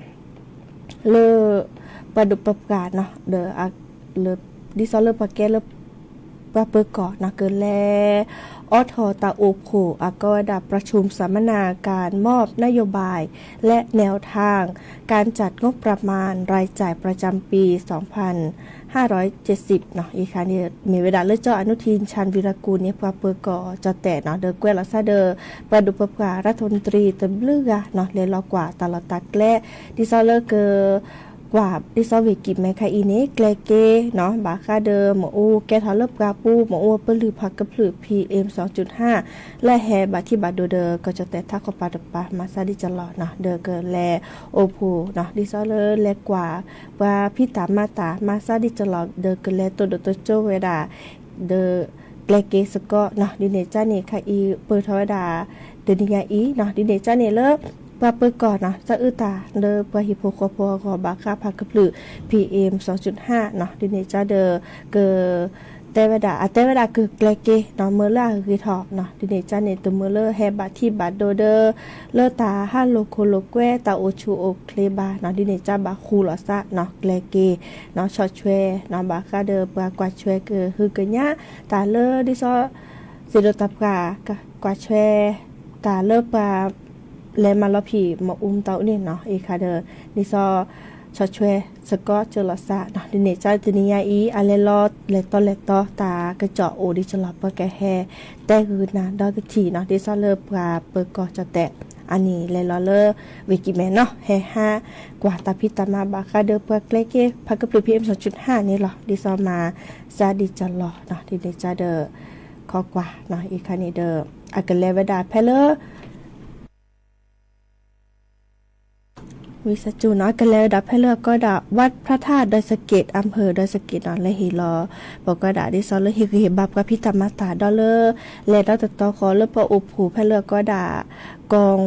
ပှၤဒိၣ်ပပှၢ်နီၤ, ဒီး ဒ်သိးလၢပှၤကဲလၢ ပှၤပၢၤကီၢ်နီၤ ကလဲၤ အိးထီၣ်တၢ်အိၣ်ဖှိၣ် အကိးဝဲဒၣ် ประชุมสัมมนาการมอบนโยบายและแนวทาง การจัดงบประมาณรายจ่ายประจำปี สองพันห้าร้อยเจ็ดสิบ နီၤ, အံၤခါန့ၣ် မ့ၢ်ဝဲဒၣ်လၢကၠီၣ်အနုထံၣ် ชาญวีรกูล န့ၣ် ပှၤပၢၤကီၢ်ကၠီၣ်တဲၣ်နီၤ ဒီးကွဲးလီၤသးဒီး ပှၤဒိၣ်ပပှၢ် รัฐมนตรี တဘျုးဂၤနီၤ လဲၤလီၤကွၢ်တၢ်လီၢ်တၢ်ကျဲ ဒ်သိးလၢက ကွၢ် ဒ်သိးဝ့ၢ်ကံၣ်မဲခါအံၤန့ၣ် ကျဲက့ၤနီၤ ဘၣ်ဃးဒီး မီၣ်အူကဲထီၣ်လၢပှၢ်ပူၤ မီၣ်အူအပလုၢ်ဖးကဖျၢၣ် PM สองจุดห้า လၢဟဲဘၣ်ထံၣ်ဘၣ်ဒိဒီး ကီၢ်ကၠီၣ်တဲၣ်ထးခီပၤတပၤ မၤစၢ်ဒံၣ်ကလီၤနီၤ ဒီးကလဲၤအိၣ်ဖှိၣ်နီၤ ဒ်သိးလၢလဲၤကွၢ် ပှၤဖံးတၢ်မၤတၢ် မၤစၢ်ဒံၣ်ကလီၤ ဒီးကလဲၤတိၢ်ဒိၣ်တိၢ်ကၠိဝဲဒၣ် ဒီးကျဲက့ၤစ့ၢ်ကီးနီၤ ဒ်န့ၣ်ကၠီၣ်န့ၣ် ခါအံၤပၢၢ်ထီၣ်ဝဲဒၣ် တနံၤညါအံၤနီၤ ဒ်န့ၣ်ကၠီၣ်န့ၣ်လၢ ပှၤပၢၤကီၢ်နီၤ သးအုးတၢ်လၢပှၤဟံၣ်ဖိဃီဖိအဂီၢ် ဘၣ်ဃးဖးကဖျၢၣ် PM สองจุดห้า နီၤ ဒ်န့ၣ်ကၠီၣ်ဒီး က တဲဝဲဒၣ် အတဲဝဲဒၣ်ကကျဲက့ၤနီၤ မၢလၢအဂ့ၤထီၣ်နီၤ ဒ်န့ၣ်ကန့ၣ် တမၢလၢဟဲဘၣ်ထံၣ်ဘၣ်ဒိဒီး လၢတၢ်ဟးလိာ်ခိၣ်လိာ်ကွဲ တၢ်အိၣ်ဆူၣ်အိၣ်ချ့ဘၣ်နီၤ ဒ်န့ၣ်ကဘၣ်ဃူလီၤသးနီၤ ကျဲက့ၤနီၤ ဆီၣ်ထွဲနီၤ ဘၣ်ဃးဒီးပှၤကွၢ်ထွဲကဟုကညး တၢ်လၢဒ်သိး စ့ဒိးတၢ်ပှၤ ကွၢ်ထွဲ တၢ်လၢပှၤ လဲၤမၤလီၤဖံးမ့ၣ်အူမတီၤအူန့ၣ်နီၤ အံၤခါဒီး ဒ်သိး ဆီၣ်ထွဲစ့ၢ်ကီးစၢၤလီၤသးနီၤ ဒ်န့ၣ်ကတနံၤညါအံၤ အလဲၤလီၤလဲၤတီလဲၤတီတၢ်ကစီၣ်အိၣ်ဒံးကလီၤ ပှၤကဟဲတဲဂုာ်နၤဒီးတထံၣ်နီၤ ဒ်သိးလၢပှၤပၢၤကီၢ်ကၠီၣ်တဲၣ် အန့ၣ်လဲၤလီၤလၢ ဝ့ၢ်ကံၣ်မဲၣ်နီၤ ဟဲဟးကွၢ်တၢ်ဖံးတၢ်မၤဘၣ်ဃးဒီးပှၤကျဲက့ၤ ဖးကပျုၢ် ဖံးအ့ၣ် မုၢ်ဆ့ၣ် ဟါန့ၣ်လီၤ ဒ်သိးမၤစၢၤဒံးကလီၤနီၤ ဒ်န့ၣ်ကဒီး ခီကွၢ်နီၤ အံၤခါန့ၣ်ဒီး အကလဲၤဝဲဒၣ်ဖဲလၢ ဝံသးစူၤနီၤ ကလဲၤဝဲဒၣ်ဖဲလၢအကီဒၣ် วัดพระธาตุดอยสะเก็ด อำเภอดอยสะเก็ดနီၤ လဲၤဟ့ၣ်လီၤ ပကီဒၣ်ဒ်သိးလၢဟ့ၣ်ဂံၢ်ဟ့ၣ်ဘါပှၤဖံးတၢ်မၤတၢ်ဒီးလၢ လဲၤဒီးတတီၤဃီလၢပအိၣ်ဖှိၣ်ဖဲလၢအကီဒၣ် กอง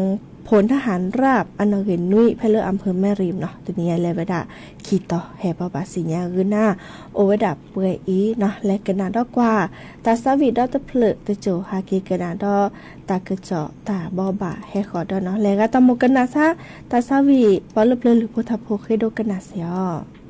พลทหารราบ အနီၣ်ဂံၢ်နွံ ဖဲလၢ อำเภอแม่ริมနီၤ တနံၤညါလဲၤဝဲဒၣ်ခံတီၤ ဟဲဘၣ်ဘၣ်စံၣ်ညါဂုာ်နၤ အိၣ်ဝဲဒၣ်ပှဲၤအံၤနီၤ လဲၤကနၣ်ဒီးကွၢ် တၢ်သးဝံၣ်ဒီတဖျၢၣ်တစိၢ် ဟးက့ၤကနၣ်ဒီး တၢ်ကစီၣ်တၢ်ဘိးဘၣ်ဟဲဃီၤဒီးနီၤ လဲၤဂၤတၢ်မိၣ်ကနၣ်ဆါ တၢ်သးဝံၣ် ပှၤလၢပျၢၤလုၢ်ဖိထါဖိဃ့ဒိကနၣ်စ့ၢ်အီၤ.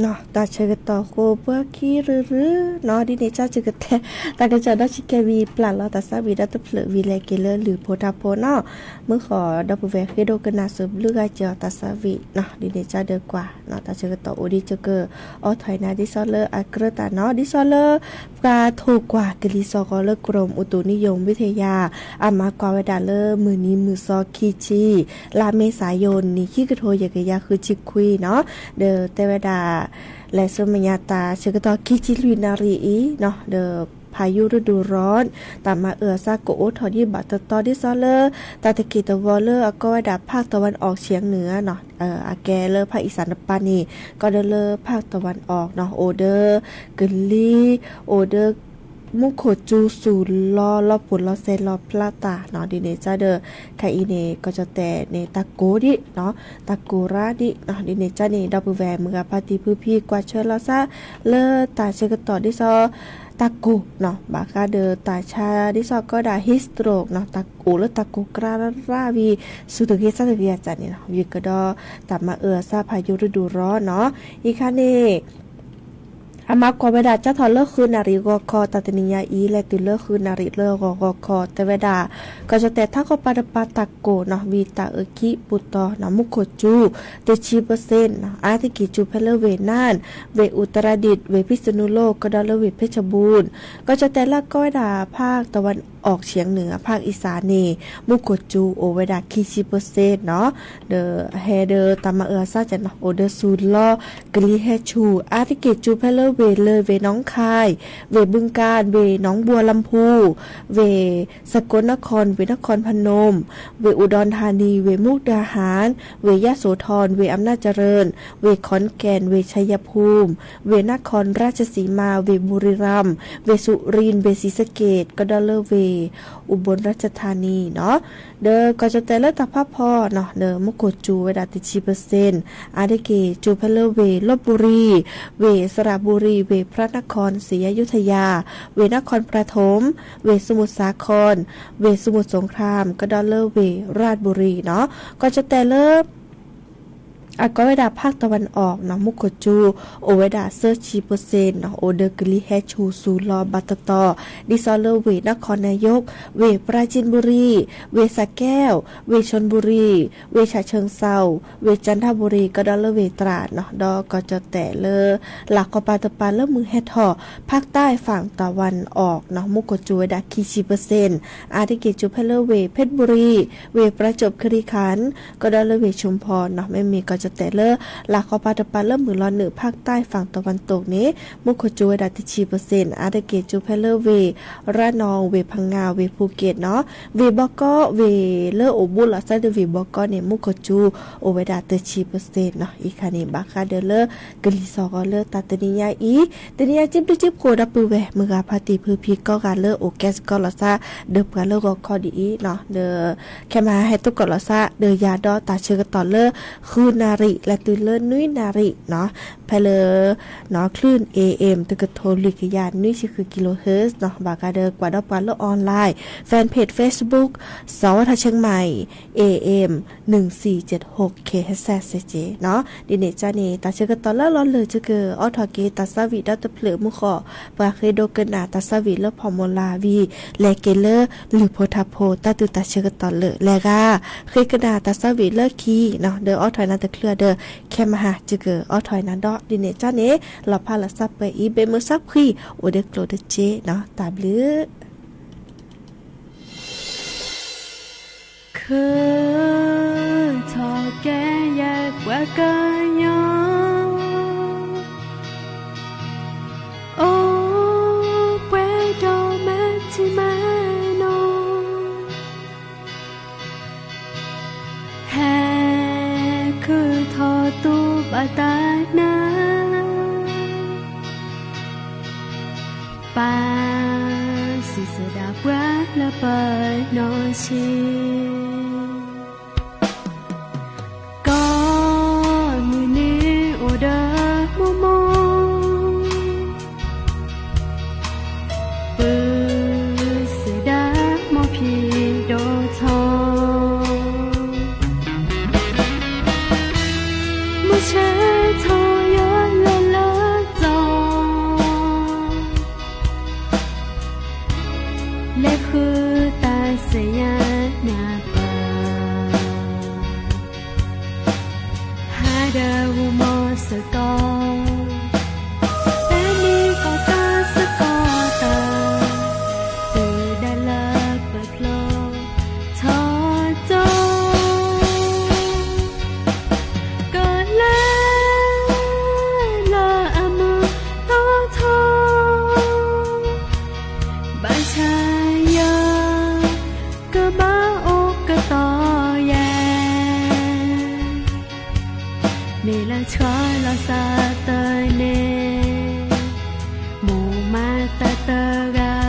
နီၢ် တၢ်ဆၢကတီၢ်ဃိပှၤခံရုရုနီၢ် ဒ်န့ၣ် ကၢ်စူၤကတဲ တၢ်ကစီၣ်ဒီးဆံးကဲဝံၤပျၢ်လီၤ တၢ်သးဝံၣ်ဒီးတဖျၢၣ်ဝံၤလဲၤက့ၤလၢလုၢ်ဖိထါဖိနီၢ် မုၢ်ဃီဒီပုၢ်ဝဲၢ်ဃ့ဒိကနၣ်စၢၤဘျုးဂၤစၢၤတၢ်သးဝံၣ်နီၢ် ဒ်န့ၣ် ကၢ်ဒုးကွၢ် တၢ်ဆၢကတီၢ်အိၣ်ဒံးကၢကၢ အိးထီၣ်အံၤနၤ ဒ်သိးလၢအကြၢးတၢ်နီၢ် ဒ်သိးလၢ ပှၤထိၣ်ကွၢ်ကလံၤစိးကီးလၢ กรมอุตุนิยมวิทยา အမၤကွၢ်ဝဲဒၣ်လၢမုၢ်နံၤမုၢ်သီခံဆံ လါမ့ၤသၢယိၤနံၣ် ခံကထိယဲၢ်ကယၤဃုဆံခွံနီၢ် ဒီးတဲဝဲဒၣ် လဲၤဆူမဲာ်ညါတၢ်ဆၢကတီၢ်ခံဆံလွံၢ်နၣ်ရံၣ်အံၤနီၢ် ဒီး พายุฤดูร้อน တၢ်မၤအၢအသးကအိးထီၣ်ဒံးဘၣ်တတီၤဒ်သိးလၢ တၢ်သက့ၢ်တဝီၤလၢအကိးဝဲဒၣ် ภาคตะวันออกเฉียงเหนือနီၢ် အကဲလၢ ภาคอีสาน တပၤန့ၣ် ကီးဒီးလၢ ภาคตะวันออกနီၢ် အိၣ်ဒီး ကလံၤ အိၣ်ဒီး မူခိၣ်စူၤစူၤလီၤ လီၤပူၤလီၤစဲးလီၤဖျါသးနီၤ ဒ်န့ၣ်ကဒီး ခဲအံၤန့ၣ် ကီၢ်ကၠီၣ်တဲၣ်န့ၣ် တၢ်ကိၢ်ဒံးနီၤ တၢ်ကိၢ်ရၣ်ဒံးနီၤ ဒ်န့ၣ်ကန့ၣ် ဒီပုၢ်ဝဲၢ်မုၢ်ဂၤဖါတံၢ်ဖုဖံ ကွၢ်ဆၢလီၤသး လၢတၢ်ဆၢကတီၢ်ဒ်သိး တၢ်ကိၢ်နီၤ ဘၣ်ဃးဒီးတၢ်ဆါဒ်သိးကီးဒၣ် heat stroke နီၤ တၢ်အိၣ်လၢတၢ်ကိၢ်ကြၢးရၣ်ရၣ်ဝံၤ စူၤတဂ့ၤစၢ်တဂ့ၤအစးန့ၣ်နီၤ ဝံၤကဒီး တၢ်မၤအၢအသးဖးယိၣ်ရ့ဒိၣ်ရီနီၤ အံၤခါန့ၣ် အမၤကွၢ်ဝဲဒၣ်ကၠီထီၣ်လၢဃုနၣ်ရံၣ်ဂီၤခီ တၢ်တနံၤညါအံၤ လဲၤတုၤလၢဃုနၣ်ရံၣ်လၢဂီၤဂီၤခီ တဲဝဲဒၣ် ကီၢ်ကၠီၣ်တဲၣ်ထးကီၢ်ပၤတပၤတၢ်ကိၢ်နီၤ ဝံၤတၢ်အုၣ်ကံၢ်ပူၤတီၤနီၤ မူခိၣ်စူၤ တဆံပၢၢ်စ့ၣ်နီၤ အါတက့ၢ်စူၤဖဲလၢဝ့ၢ်နၢၣ် ဝ့ၢ်အူတရဒံၣ် ဝ့ၢ်ဖံးစနူလိ ကဒီးလၢဝ့ၢ်ဖ့ၣ်ချဘူၣ် ကီၢ်ကၠီၣ်တဲၣ်လၢကိးဝဲဒၣ် ဖးတဝၢၣ်အီၣ်ဆံးနုာ် ဖးအံၣ်စၢ်န့ၣ် မူခိၣ်စူၤအိၣ်ဝဲဒၣ်ခံဆံပၢၢ်စ့ၣ်နီၤ ဒီးဟဲဒီးတၢ်မၤအၢအသးကနီၤ အိၣ်ဒီးစူၤလီၤ ကလံၤဟဲဆူၣ် အါတက့ၢ်စူၤဖဲလၢဝ့ၢ်လၢဝ့ၢ်နီၣ်ခါၣ် ဝ့ၢ်ဘုကၣ် ဝ့ၢ်နီၣ်ဘိလမ်ဖူ ဝ့ၢ်စကိနခီၣ် ဝ့ၢ်နခီၣ်ဖနူမ် ဝ့ၢ်အူဒီၣ်ထါနံၤ ဝ့ၢ်မူကဒၤဟၣ် ဝ့ၢ်ယါစိၤထီၣ် ဝ့ၢ်အမ်နာ်ကရၢၣ် ဝ့ၢ်ခီၣ်ကၣ် ဝ့ၢ်ဆါယါဖူမ် ဝ့ၢ်နခီၣ်ရၣ်ၡစံမါ ဝ့ၢ်ဘူရံရၣ် ဝ့ၢ်စူၤရံၣ် ဝ့ၢ်စံၤစက့း ကဒီးလၢဝ့ၢ် အူဘိၣ်ရၣ်ၡထါနံၤနီၤ ဒီးကီၢ်ကၠီၣ်တဲၣ်လၢတၢ်ဖးဖီနီၤ ဒီးမူခိၣ်စူၤဝဲဒၣ်တဆံပၢၢ်စ့ၣ် အါတက့ၢ်စူၤဖဲလၢဝ့ၢ်လီၢ်ဘူရံၤ ဝ့ၢ်စရၣ်ဘူရံၤ ဝ့ၢ်ဖြနခီၣ် စံယါယူထယါ ဝ့ၢ်နခီၣ်ပြထူမ် ဝ့ၢ်စမုၢ်စၢခီၣ် ဝ့ၢ်စမုၢ်စူၣ်ခရၣ် ကဒီးလၢဝ့ၢ်ရၣ်ဘူရံၤနီၤ ကီၢ်ကၠီၣ်တဲၣ်လၢ အကိးဝဲဒၣ်ဖးတဝၢၣ်အီၣ်နီၤ မူခိၣ်စူၤ အိၣ်ဝဲဒၣ်သၢဆံပၢၢ်စ့ၣ်နီၤ အိၣ်ဒီးကလံၤဟဲဆူၣ်စူၤလီၤဘၣ်တတီၤ ဒ်သိးလၢဝ့ၢ်နခီၣ်နၤယိး ဝ့ၢ်ပရၢ်ကၠံဘူရံၤ ဝ့ၢ်စၢ်ကဲၣ် ဝ့ၢ်ဆၣ်ဘူရံၤ ဝ့ၢ်ဆၣ်ဆၢၣ်စီၤ ဝ့ၢ်ကၠၣ်ဒၣ်ဘူရံၤ ကဒီးလၢဝ့ၢ်တြၢ်နီၤ ဒီးကီၢ်ကၠီၣ်တဲၣ်လၢ လၢ်ကီၢ်ပၤတပၤလၢမုၢ်ဟဲထီၣ် ဖးတၢ်ဖးတဝၢၣ်အီၣ်နီၤ မူခိၣ်စူၤဝဲဒၣ်ခံဆံပၢၢ်စ့ၣ် အါတက့ၢ်စူၤဖဲလၢဝ့ၢ်ဖ့ၣ်ဘူရံၤ ဝ့ၢ်ပရၢ်ကၠိၣ်ခရံာ်ခၣ် ကဒီးလၢဝ့ၢ်ဆူၣ်ဖီနီၤ မ့မ့ၢ်ကီၢ်ကၠီၣ်တဲၣ်လၢ လၢ်ကီၢ်ပၤတပၤလၢမုၢ်လီၤနုာ် ဖးတၢ်ဖးတဝၢၣ်တိၢ်န့ၣ် မူခိၣ်စူၤဝဲဒၣ်တဆံပၢၢ်စ့ၣ် အါတက့ၢ်စူၤဖဲလၢဝ့ၢ် ရၣ်နီၣ် ဝ့ၢ်ဖငါ ဝ့ၢ်ဖူက့ၣ်နီၤ ဝ့ၢ်ဘီကီ ဝ့ၢ်လၢအိၣ်ဘူးလီၤသးဒီးဝ့ၢ်ဘီကီန့ၣ် မူခိၣ်စူၤ အိၣ်ဝဲဒၣ်တဆံပၢၢ်စ့ၣ်နီၤ အံၤခါန့ၣ် ဘၣ်ဃးဒီးလၢ ကလံၤစိးကီးလၢတၢ်တနံၤညါအံၤ တနံၤညါစံးဘျုးစံးဖှိၣ်ဒီပုၢ်ဝဲၢ် မုၢ်ဂၤဖါတံၢ်ဖုဖံကိးဂၤလၢအိၣ်ကဲစ့ၢ်ကီးလီၤသး ဒီးပှၤလၢဂီၤခီဒ်အံၤနီၤ ဒီး ခဲမဟါဟဲသကိးလီၤသး ဒီးယၤဒီးတၢ်ဆၢကတီၢ်လၢ ဃုနၣ်ရံၣ်လဲၤတုၤလၢနွံနၣ်ရံၣ်နီၤ ဖဲလၢ နီၣ် คลื่น เอ เอ็ม တကထိလွံၢ်ကယၤနွံဆံဃု kilohertz နီၤ ဘၣ်ဃးဒီးကွၢ်ဒီးပှၤလၢ online, fanpage Facebook စးဝါထီၣ်ဆၢၣ်မဲ เอ เอ็ม หนึ่งสี่เจ็ดหก เคเอชเอสเอ နီၤ ဒ်န့ၣ်ကန့ၣ် တၢ်ဆၢကတီၢ်လၢလီၤလၢာ်ကက အိးထီၣ်က့ၤတၢ်သးဝံၣ်ဒီတဖျၢၣ်မူဃီ ပှၤဃ့ဒိကနၣ်တၢ်သးဝံၣ်လၢဖီၣ်မူလၢ်ဝံၤ လဲၤက့ၤလၢ လုၢ်ဖိထါဖိ တၢ်သူၣ်တၢ်ဆၢကတီၢ်လၢာ်လဲၤဂၤ ဃ့ကနၣ်တၢ်သးဝံၣ်လၢခံနီၤ ဒီးအိးထီၣ်နၤတချုးဒီး ခဲမဟါကက အိးထီၣ်နၤဒီး ဒ်န့ၣ်ကန့ၣ် လီၤဖးလီၤသးပှဲၤအံၤ ဘဲမုာ်သးဖှံ အိၣ်ဒီးကျိၣ်တက့ၢ်နီၤ တၢ်ဘျုး ခုၣ်ထီၣ်ကဲယဲၢ်ပှၤကညီ အိၣ်ပှဲၤဒီးမၤထံမၤနီၤ ဟဲခုၣ်ထီၣ်တူၢ်ဘၣ်တၢ်နါ ပၢ်စံးဆၢဒၣ်ပှၤလၢပနီၢ်ဆံး ကိးမုၢ်နံၤအိၣ်ဒီးမိၢ်မိၢ် ပုၢ်စၢဒၣ်မိၢ်ဖံးဒိၣ်ထီၣ် မုၢ်ဆ့ၣ်ထီၣ်ယွၤလၢလၢၢ်တီၤ လဲၤဃုတၢ်ဆဲးယါနၢ်ပၢၢ် ဟါဒီးဂီၤမီၤစ့ၢ်ကီး ဖဲန့ၣ်ကီၢ်ကီၢ်စ့ၢ်ကီးတၢ် တုၤဒၣ်လၢပဖျိ ထီၣ်တီၤ ကလဲၤ လၢအမုာ်တီထီ ဘၣ်ဆၣ်ယၤ ကဘၣ်အိၣ်ကတီၢ်ယဲၢ် မ့ၢ်လၢဆှၢလီၤသးတၢ်န့ၣ် မိၢ်မၤတၢ်တဂၤ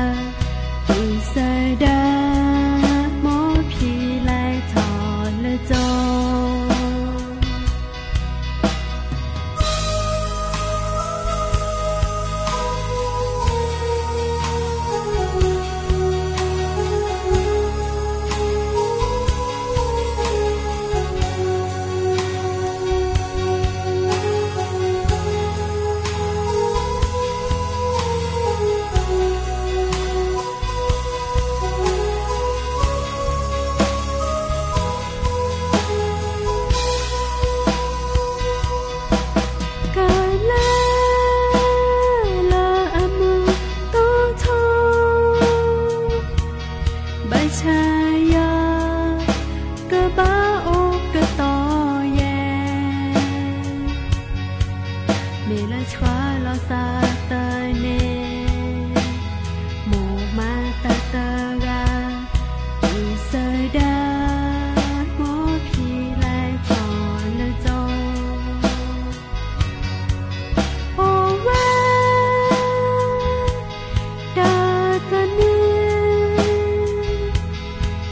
ဆၢယီၤ ကဘၣ်အိၣ်ကတီၢ်ယဲၢ်, မ့ၢ်လၢဆှၢလီၤသးတၢ်န့ၣ်, မိၢ်မၤတၢ်တဂၤ, အံၤစၢၤဒၣ် မိၢ်ဖံးလဲၤထီၣ်လၢကၠီ, အိၣ်ဝဲ တၢ်တနံၤ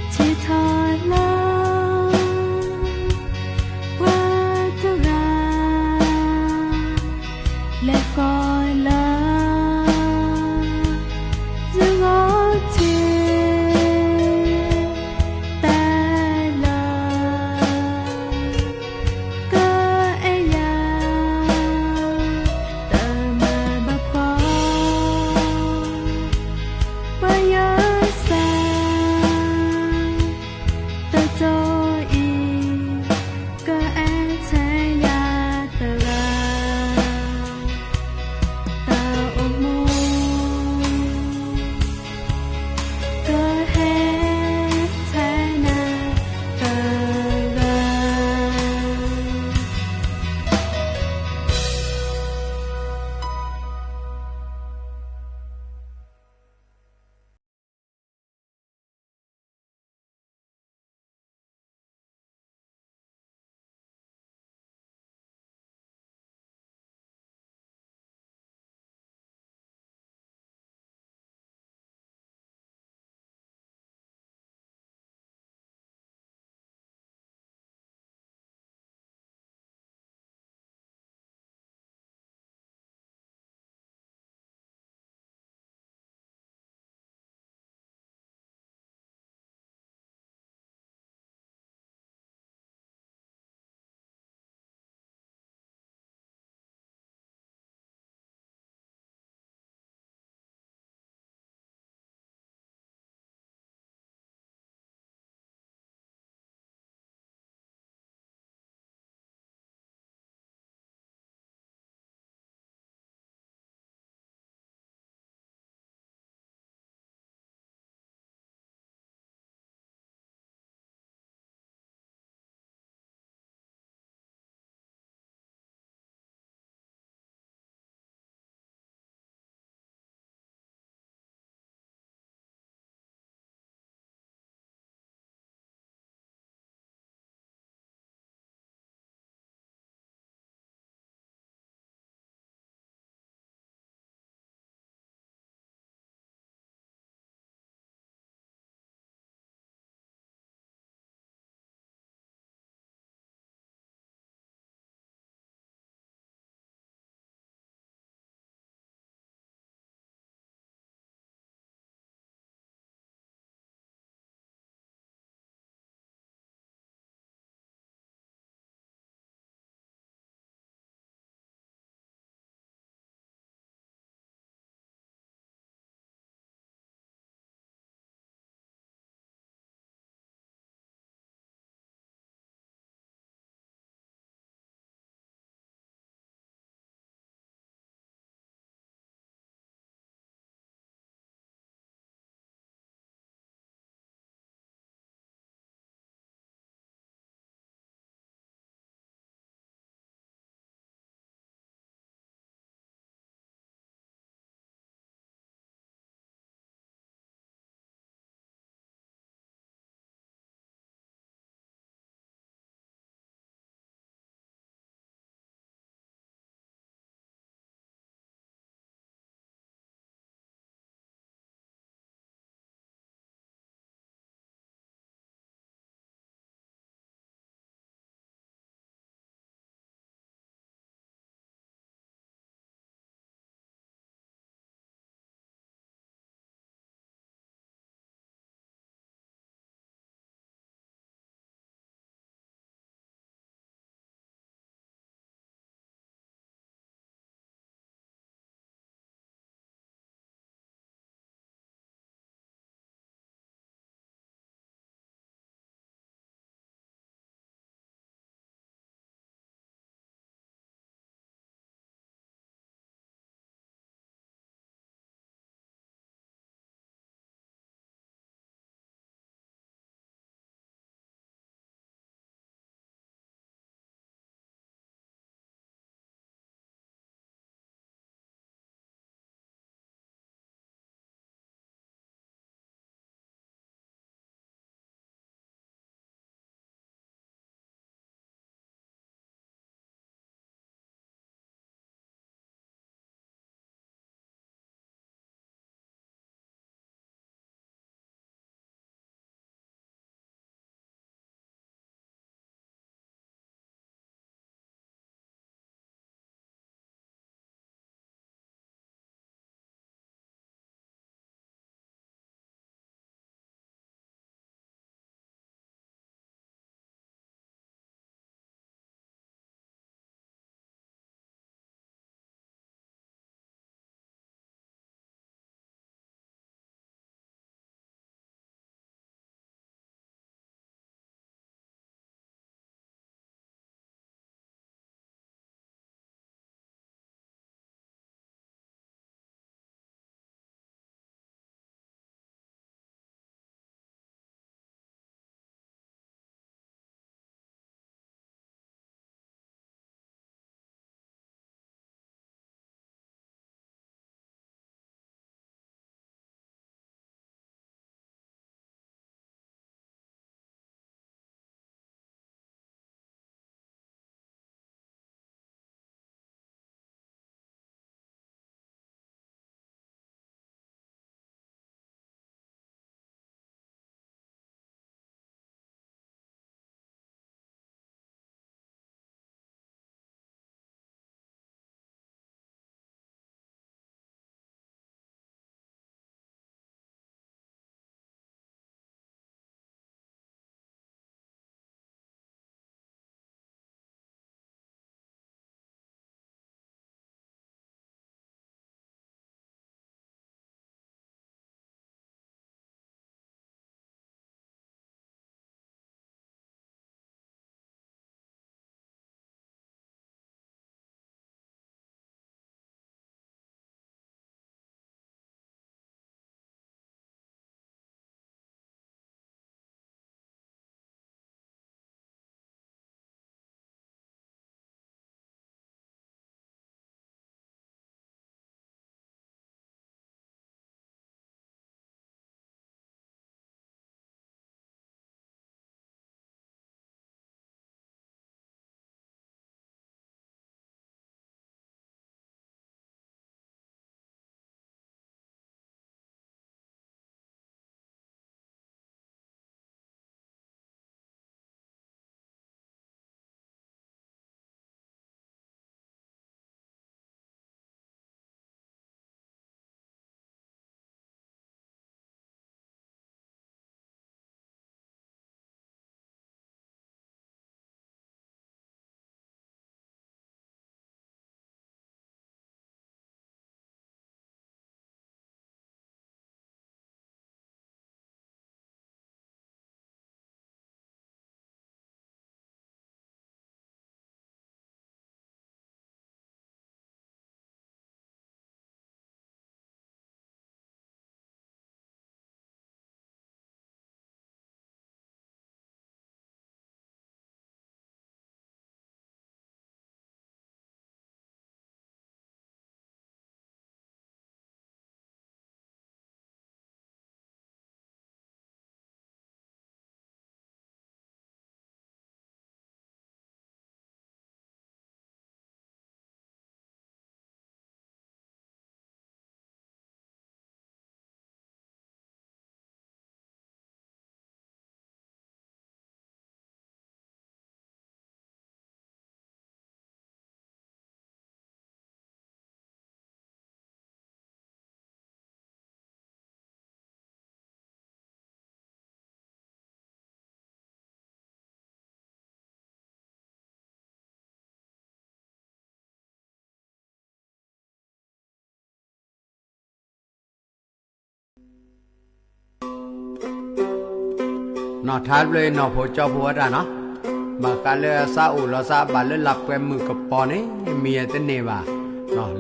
နီၢ်ထါတဖျၢၣ်အံၤ နီၢ်ဖိကၠီဖိဝဲဒၣ်နီၤ, ဘၣ်ဃးလၢသးအိၣ်လီၤသးဘၣ်လၢလၢပှဲၤမုၢ်ကပီၤန့ၣ် မံၤအတန့ၢ်ဘၣ်,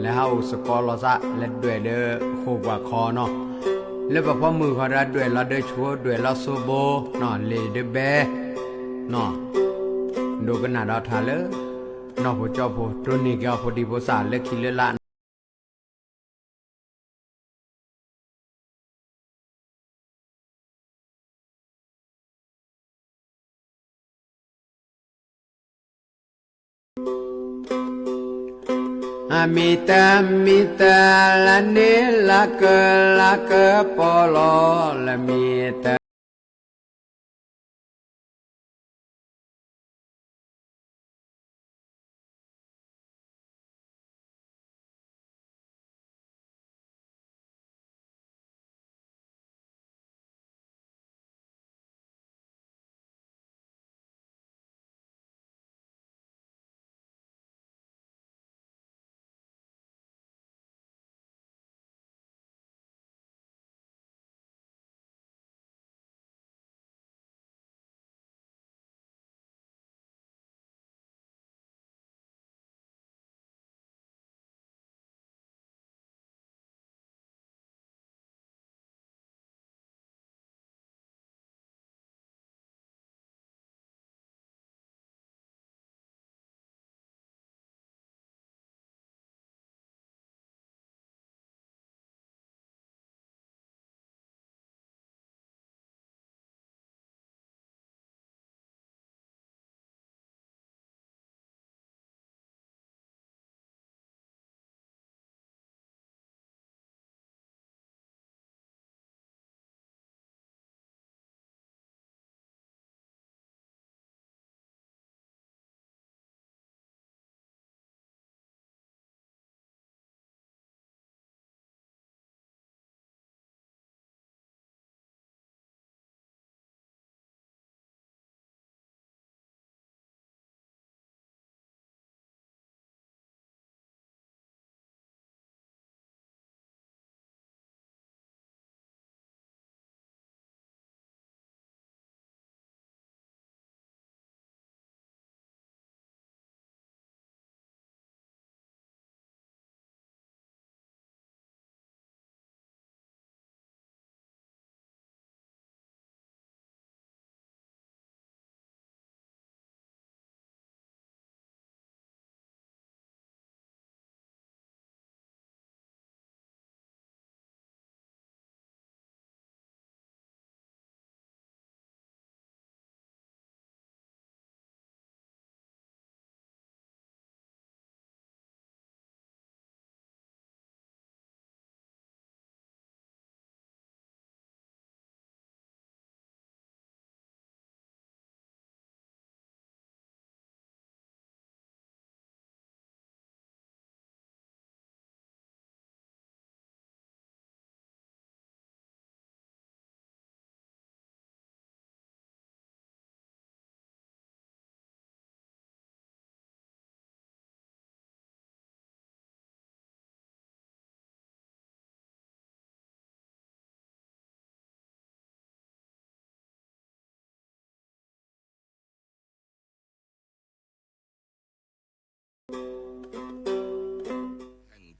လဲၤဟးအိၣ်သကိးလီၤသး လဲၤဒွဲၣ်ဒီးဃိာ်ပှၤခီနီၤ, လၢပဖီမုၢ်ဃီဒီးဒွဲၣ်လီၤဒၢဆိ ဒွဲၣ်လီၤသိဘိ, လ့ၣ်ဒၢဘဲ, ဒိကနၣ်ဒီးထါလၢ နီၢ်ဖိကၠီဖိ တိၢ်န့ၢ်က့ၤအီၤဖိဒံဖိသၣ်လၢခံလၢလၢ အမံၤတၢ မံၤတၢ လၢန့ၣ်လၢက လၢကပီၤလီၤ လၢမံၤတၢ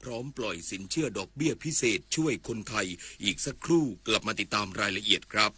พร้อมปล่อยสินเชื่อดอกเบี้ยพิเศษช่วยคนไทย อีกสักครู่กลับมาติดตามรายละเอียดครับ